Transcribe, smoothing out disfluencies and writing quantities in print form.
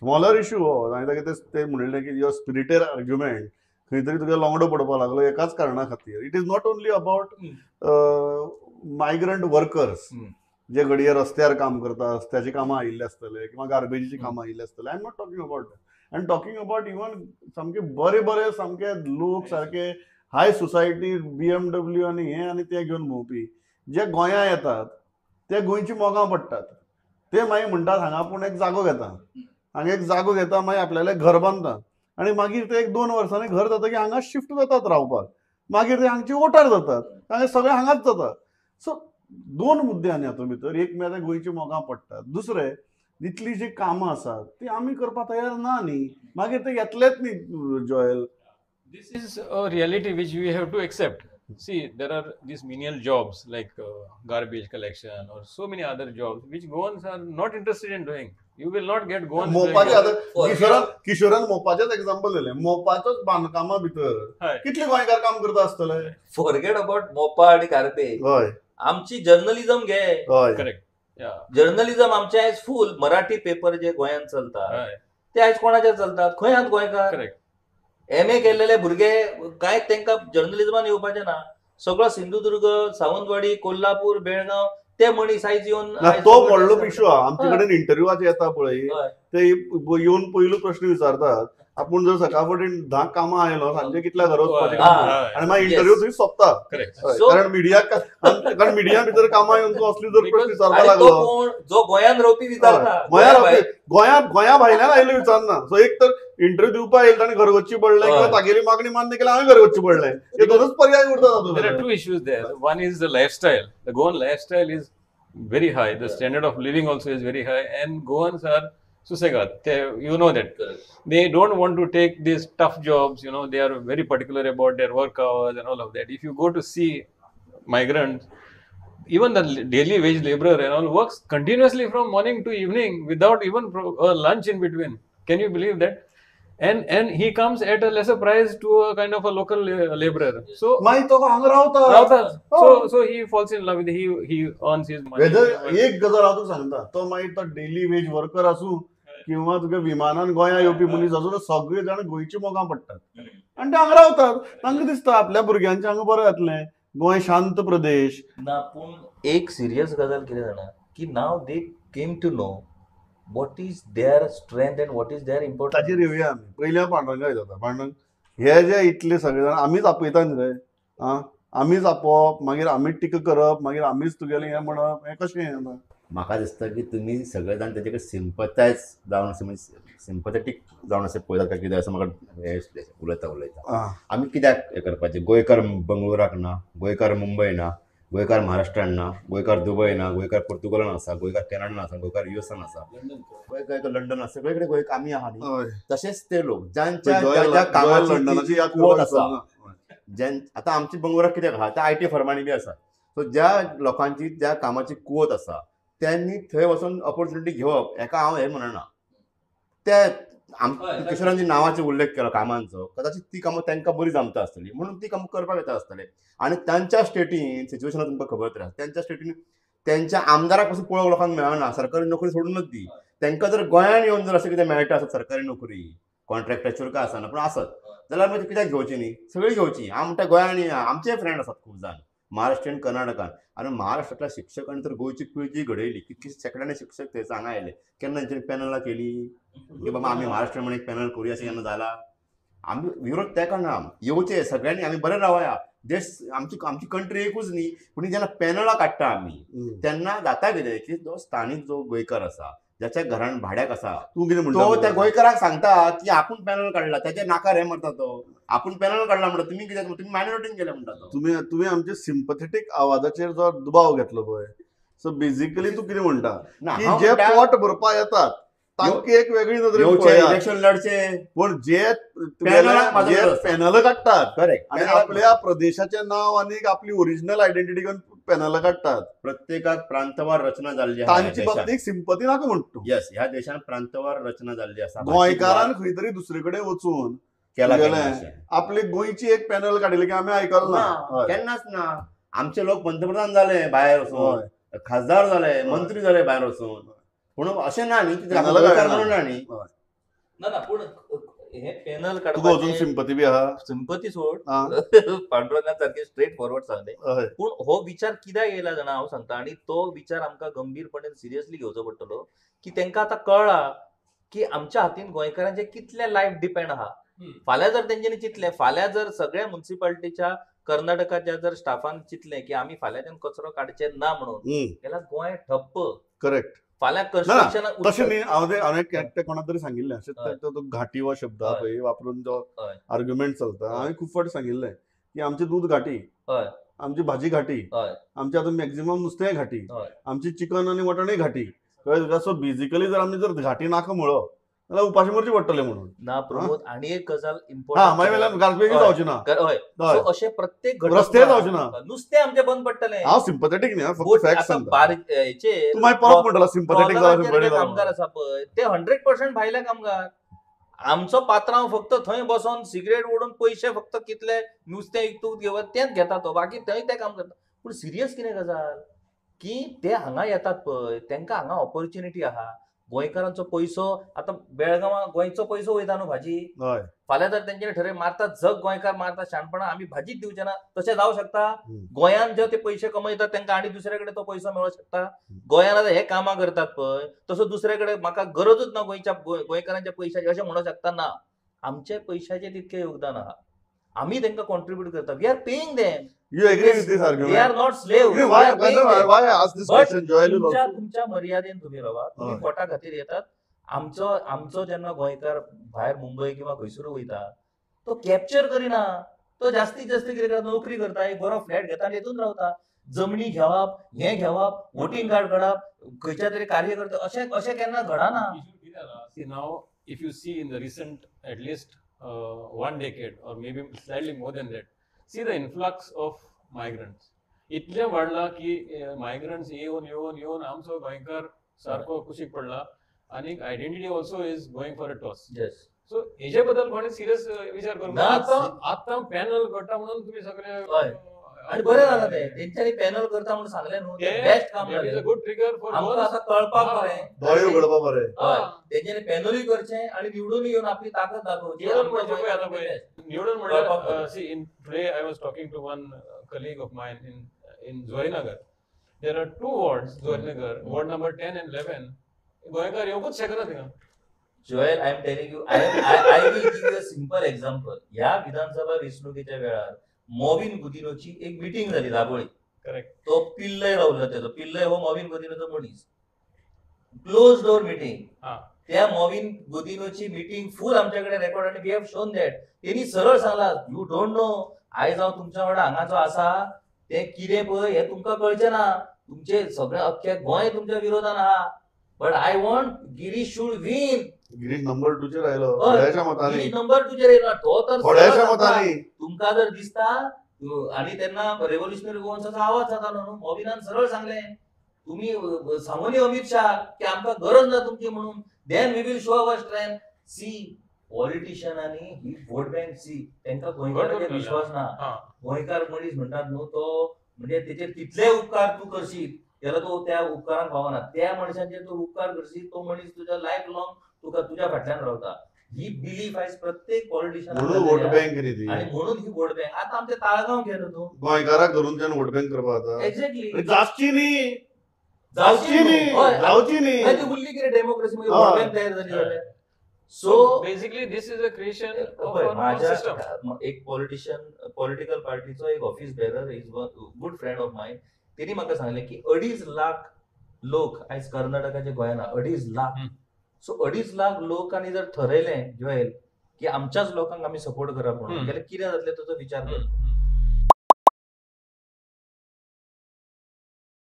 Smaller issue हो. आनी ताका ते म्हणिल्लें की your spirited argument खंय तरी तुका लंगडो पडपाक लागलो एकाच कारणा खातीर. It is not only about migrant workers जे घडये रस्त्यार काम करता, रस्त्याची कामां आयिल्ले आसतले किंवा गार्बेजीची कामां आयिल्ले आसतले. I am not talking about that. I am talking about even सामके बरे बरे सामके लोक, सारके हाय सोसायटी, BMW आनी हे आनी ते घेवन भोंवपी जे गोंया येतात ते गोंयची मोगां पडटात. ते मागीर म्हणटात हांगा आपूण एक जागो घेता, हांगा एक जागो घेता, मागीर आपल्यालें घर बांदता आनी मागीर ते 1-2 वर्सांनी घर जाता की हांगा शिफ्ट जातात रावपाक. मागीर ते हांगचे वोटर जातात, हांगा सगळें हांगाच जाता. सो दोन मुद्दे आनी हातूंत भितर, एक म्हळ्यार गोंयची मोगां पडटात, दुसरें इतली जी कामां आसात ती आमी करपाक तयार ना न्ही, मागीर ते येतलेच न्ही Joel. This is a reality which we have to accept. See, there are these menial jobs like garbage collection or so many other jobs which Goans are not interested in doing. You will not get Goans. मोपाचे आतां किशोरान मोपाचेच example दिलें. मोपाचोच बांदकामा भितर कितले गोंयकार काम करता आसतले. Forget about Mopa आनी garbage. आमची जर्नलिझम घे. करेक्ट. जर्नलिझम आमचे आयज फूल मराठी पेपर जे गोंयांत चलतात ते आयज कोणाचे चलतात? खंय आहात गोंयकार? करेक्ट. MA केल्लेले भुरगे काय तांकां जर्नलिझमान येवपाचें ना. सगळो सिंधुदुर्ग, सावंतवाडी, कोल्हापूर, बेळगांव ते मनीस आयज येवन तो व्हडलो इशू आहा. आमचे कडेन इंटरव्यूआचे येता पळय, ते येवन पयलो प्रश्न विचारतात आपूण जर सकाळ फुडें 10 कामां आयलो सांजे कितल्या घरा वचपाचें आनी मागीर इंटरव्यू थंय सोंपता. कारण मिडिया, कारण मिडिया भितर कामां येवन तूं असली जर प्रश्न विचारपाक लागलो, जो गोंयांत रावपी विचारता, गोंया भायल्यान आयलो विचारना. सो एक तर इंटरव्यू दिवपाक येयलो ताणें घर वचचें पडलें किंवा तागेली मागणी मान्य केली हांवें घर वचचें पडलें, हे दोनूच पर्याय उरतात. There are two issues there. One is the lifestyle. The Goan lifestyle is very high. The standard of living also is very high, and Goans are susegat. They, you know that. They don't want to take these tough jobs. You know, they are very particular about their work hours and all of that. If you go to see migrants, even the daily wage laborer and all works continuously from morning to evening without even a lunch in between. Can you believe that? And he comes at a lesser price to a kind of a local laborer. So माई तो हांगा रावता. So he falls in love with, he earns his money. Whether एक गजाल हांव तुका सांगता, तो मागीर तो डेली वेज वर्कर आसूं किंवा तुका विमानान गोंया येवपी मनीस आसूं, सगळे जाण गोंयची मोगां पडटात आनी ते हांगा रावतात. तांकां दिसता आपल्या भुरग्यांचें हांगा बरें जातलें, गोंय शांत प्रदेश ना. पूण एक सिरियस गजाल कितें जाणा की now they came to know what is their strength and what is their importance. ताचेर येवया आमी. पयलीं पांडुरंगा वयता. पांडुरंग हे जे इतले सगळे जाण आमीच आपयता न्ही रे, आं आमीच आपोवप, मागीर आमीच टिका करप, मागीर आमीच तुगेलें हें म्हणप, हें कशें हें? म्हाका दिसता की तुमी सगळे जाण तेजे कडेन सिंपथायज जावन अशें म्हणजे सिंपथेटीक जावन अशें पळयतात काय कितें अशें म्हाका हें उलयता उलयता. आमी कित्याक हें करपाचें? गोंयकार बंगळुराक ना, गोंयकार मुंबय ना, गोंयकार महाराष्ट्रान ना, गोंयकार दुबय ना, गोंयकार पोर्तुगालान आसा, गोंयकार कॅनडान आसा, गोंयकार युएसान आसा, गोंयकार लंडन आसा, सगळे कडेन गोंयकार आमी आहा न्ही. तशेंच ते लोक जांच्या ज्या कामाची कुवत आसा, आतां आमची बंगळुराक कित्याक आहा, त्या IT फर्मांनी बी आसा. सो ज्या लोकांची ज्या कामाची कुवत आसा त्यांनी थंय वचून ऑपॉर्च्युनिटी घेवप हेका हांव हें म्हणना. ते किशोरान जी नांवाचो उल्लेख केलो कामांचो, कदाचित ती कामां तांकां बरी जमता आसतली म्हणून ती कामां करपाक येता आसतले. आनी तांच्या स्टेटीन सिच्युएशनां तुमकां खबर तर आसा, त्यांच्या स्टेटीन त्यांच्या आमदाराक पसून पळोवंक लोकांक मेळना, सरकारी नोकरी सोडूनच दी. तांकां जर गोंयान येवन जर अशें कितें मेळटा आसत सरकारी नोकरी कॉन्ट्रॅक्टाचेर काय आसना पूण आसत जाल्यार मागीर कित्याक घेवची न्ही, सगळीं घेवची. हांव म्हणटा गोंयान येया, आमचेय फ्रेंड आसात खूब जाण महाराष्ट्रीयन कर्नाटकान. आनी महाराष्ट्रांतल्या शिक्षकांनी तर गोंयची पिळगी घडयली. कितले शेंकड्यांनी शिक्षक थंय हांगा आयले. केन्ना तेंच्यांनी पॅनलां केली की बाबा आमी महाराष्ट्र म्हणून एक पॅनल करुया अशें केन्ना जालां? आमी विरोध तेका ना, येवचे सगळ्यांनी, आमी बरें रावया. देश आमची आमची कंट्री एकूच न्ही. पूण जेन्ना पॅनलां काडटा आमी तेन्ना जाता कितें की जो स्थानीक जो गोंयकार आसा, ज्याच्या घरान भाड्याक आसा, तो त्या गोंयकाराक सांगता की आपूण पॅनल काडला, त्याच्या नाकार हें मारता तो, आपूण पॅनल काडला म्हणटा, तुमी कित्याक तुमी मायनॉरिटीन गेले म्हणटा तो. तुमी आमचे सिंपथेटीक आवाजाचेर जो दुबाव घेतलो पळय, सो बेजिकली तूं कितें म्हणटा की जे पोट भरपाक येतात तांकां एक वेगळी नदरेन इलेक्शन लढचे, पूण जे पॅनल काडटात करेक्ट आनी आपल्या प्रदेशाचें नांव आनी आपली ओरिजिनल आयडेंटिटी घेवन पॅनल काडटात. प्रत्येकाक प्रांतवार रचना जाल्ली आसा, तांची बाबतीत सिंपती नाका म्हणटा तूं. येस, ह्या देशान प्रांतवार रचना जाल्ली आसा. गोंयकारान खंय तरी दुसरे कडेन वचून केला आपली गोंयची एक पॅनल काडिल्ली की आमी आयकल ना, केन्नाच ना. आमचे लोक पंतप्रधान जाले भायर वचून, खासदार जाले, मंत्री जाले भायर वचून, पूण अशें ना न्ही, म्हणून ना न्ही. ना ना, पूण हे पॅनल तुका अजून सिंपती बी आहा? सिंपती सोड, पांडुरंगान सारखे स्ट्रेट फॉरवर्ड सांगले. पूण हो विचार कित्याक येयला जाणा हांव सांगता, आनी तो विचार आमकां गंभीरपणे सिरियसली घेवचो पडटलो की तांकां आतां कळ्ळा की आमच्या हातीन गोंयकारांचे कितले लायफ डिपेंड आहा. फाल्यां जर तेंच्यांनी चिंतलें, फाल्यां जर सगळ्या मुन्सिपालिटीच्या कर्नाटकाच्या जर स्टाफान चिंतलें की आमी फाल्यांच्यान कचरो काडचे ना म्हणून, जाल्यार गोंय ठप्प. करेक्ट. फाल्यां कन्स्ट्रक्शन तशें न्ही. हांवें कोणा तरी सांगिल्लें अशें, तो घाटी हो शब्द पळय वापरून जो आर्ग्युमेंट चलता, हांवें खूब फावट सांगिल्लें की आमचें दूद घाटी, आमची भाजी घाटी, आमचें आतां मॅक्झिमम नुस्तेंय घाटी, आमची चिकन आनी मटणूय घाटी. कळ्ळें तुका? सो बेजिकली जर आमी जर घाटी नाका म्हळो जाल्यार उपाशी मरचे पडटले म्हणून. ना प्रमोद, आनी एक गजाल इम्पॉर्टंट, गार्बेज जावची ना, अशें प्रत्येक रस्ते जावचे ना, नुस्तें आमचें बंद पडटलें. हांव सिंपथेटीक न्ही, फक्त फॅक्ट सांगता. तूं मागीर परत म्हणटलो सिंपथेटीक जावं. कामगार आसा पळय ते 100% भायले कामगार. आमचो पात्रांव फक्त थंय बसोन सिगरेट ओडून पयशे फक्त कितले नुस्तें विकतूच घेवप तेंच घेता तो, बाकी थंय ते काम करता. पूण सिरियस कितें गजाल की ते हांगा येतात पळय, तांकां हांगा ऑपॉर्च्युनिटी आहा. गोंयकारांचो पयसो आतां बेळगांवां गोंयचो पयसो वयता न्हू भाजी. फाल्यां जर तेंच्यांनी ठरय मारता जग गोंयकार मारता शाणपणां, आमी भाजीच दिवचे ना, तशें जावं शकता. गोंयांत जे ते पयशे कमयतात तांकां आनी दुसरे कडेन तो पयसो मेळोंक शकता. गोंयांत आतां हे कामां करतात पळय, तसो दुसरे कडेन म्हाका गरजूच ना गोंयच्या गोंयकारांच्या पयशाची अशें म्हणूंक शकता ना. आमच्या पयशाचें तितकें योगदान आहा, आमी तांकां कॉन्ट्रिब्यूट करता. We are paying them. You agree with this argument? They are not slaves. Why ask this question, Joel? तुमच्या मर्यादेन तुम्ही रावा, तुम्ही पोटा खातीर येतात. आमचो आमचो जेन्ना गोंयकार भायर मुंबय किंवा खंयसर वयता तो कॅप्चर करिना, तो जास्तीत जास्त कितें करता, नोकरी करता, एक बरो फ्लॅट घेता आनी हेतून रावता. जमनी घेवप, हें घेवप, वोटींग कार्ड काडप, खंयच्या तरी कार्यकर्ते अशें अशें केन्ना घडना. See now, if you see in the recent at least 1 decade or maybe slightly more than that, see the influx of migrants. इतले वाडला की मायग्रंट्स येवन येवन येवन आमचो गोंयकार सारको कुशीक पडला आनी identity also is going for a toss. So हेजे बद्दल कोणी सिरियस विचार करूंक ना. आतां आतां पॅनल करता म्हणून तुमी सगळे, आनी बरें जालां तें तेंच्यांनी पॅनल करता म्हणून सांगलें न्हू, बेस्ट काम जालें. गुड ट्रिगर फॉर आमकां आतां कळपाक बरें, दोळे उगडपाक बरें. हय, तेंच्यांनी पॅनलूय करचें आनी निवडून येवन आपली ताकद दाखोवची. निवडून म्हणल्यार see, in today I was talking to one colleague of mine in Zuarinagar. There are 2 wards, Zuarinagar, ward number 10 and 11. गोंयकार येवकूच शकना थिंगा. Joel, I am telling you, I will give you a simple example. ह्या विधानसभा वेंचणुकेच्या वेळार मॉविन गुदिनोची एक meeting जाली Dabolim. Correct. तो पिल्लय रावलो, तेजो पिल्लय हो मॉविन गुदिनोचो मनीस. Close door meeting. त्या मॉविन गुदिनोची मिटींग फूल आमच्या कडेन रेकॉर्ड आनी we have shown that. तेणी सरळ सांगला, you don't know, आयज हांव तुमच्या वांगडा हांगा जो आसा तें कितें पळय हें तुमकां कळचें ना, तुमचे सगळें अख्खे गोंय तुमच्या विरोधान आहा, but I want Girish should win. Girish number 2 चेर आयलो थोड्याशा मतांनी. गिरीश नंबर 2 चेर आयलो तो तर थोड्याशा मतांनी. तुमकां जर दिसता, आनी तेन्ना रेव्होल्युशनरी गोवन्साचो आवाज जातालो न्हू, मॉविनान सरळ सांगलें तुमी सांगूनी अमीत शाह की आमकां गरज ना तुमची म्हणून, then we will show our strength. See पॉलिटिशियनांनी he vote bank सी, तांकां गोंयकाराचेर विश्वास ना. गोंयकार मनीस म्हणटात न्हू तो म्हणजे तेचेर कितलेय उपकार तूं करशीत जाल्यार तो त्या उपकारांक पावना. त्या मनशाचेर तूं उपकार करशीत तो मनीस तुज्या लायफ लॉंग तुका तुज्या फाटल्यान रावता. ही बिलीफ आयज प्रत्येक पॉलिटिशियन म्हणून वोट बँक न्ही, आनी म्हणून ही वोट बँक. आतां आमचे ताळगांव घे न्हू तूं, गोंयकाराक धरून वोट बँक करपाक जाता. एक्झॅक्टली. जावची न्ही, जावची न्ही, जावची न्ही. ती उरली कितें डेमोक्रेसी, मागीर वोट बँक तयार जाली जाल्यार. So basically this is a creation of our system. एक पॉलिटिशियन, पॉलिटिकल पार्टीचो एक office bearer is good friend of mine, तेणी म्हाका सांगलें की 2.5 लाख लोक आयज कर्नाटकाचे गोंयान, 2.5 लाख. सो 2.5 लाख लोकांनी जर ठरयलें जोएल की आमच्याच लोकांक आमी सपोर्ट करप म्हणून, जाल्यार कितें जातलें ताचो विचार कर.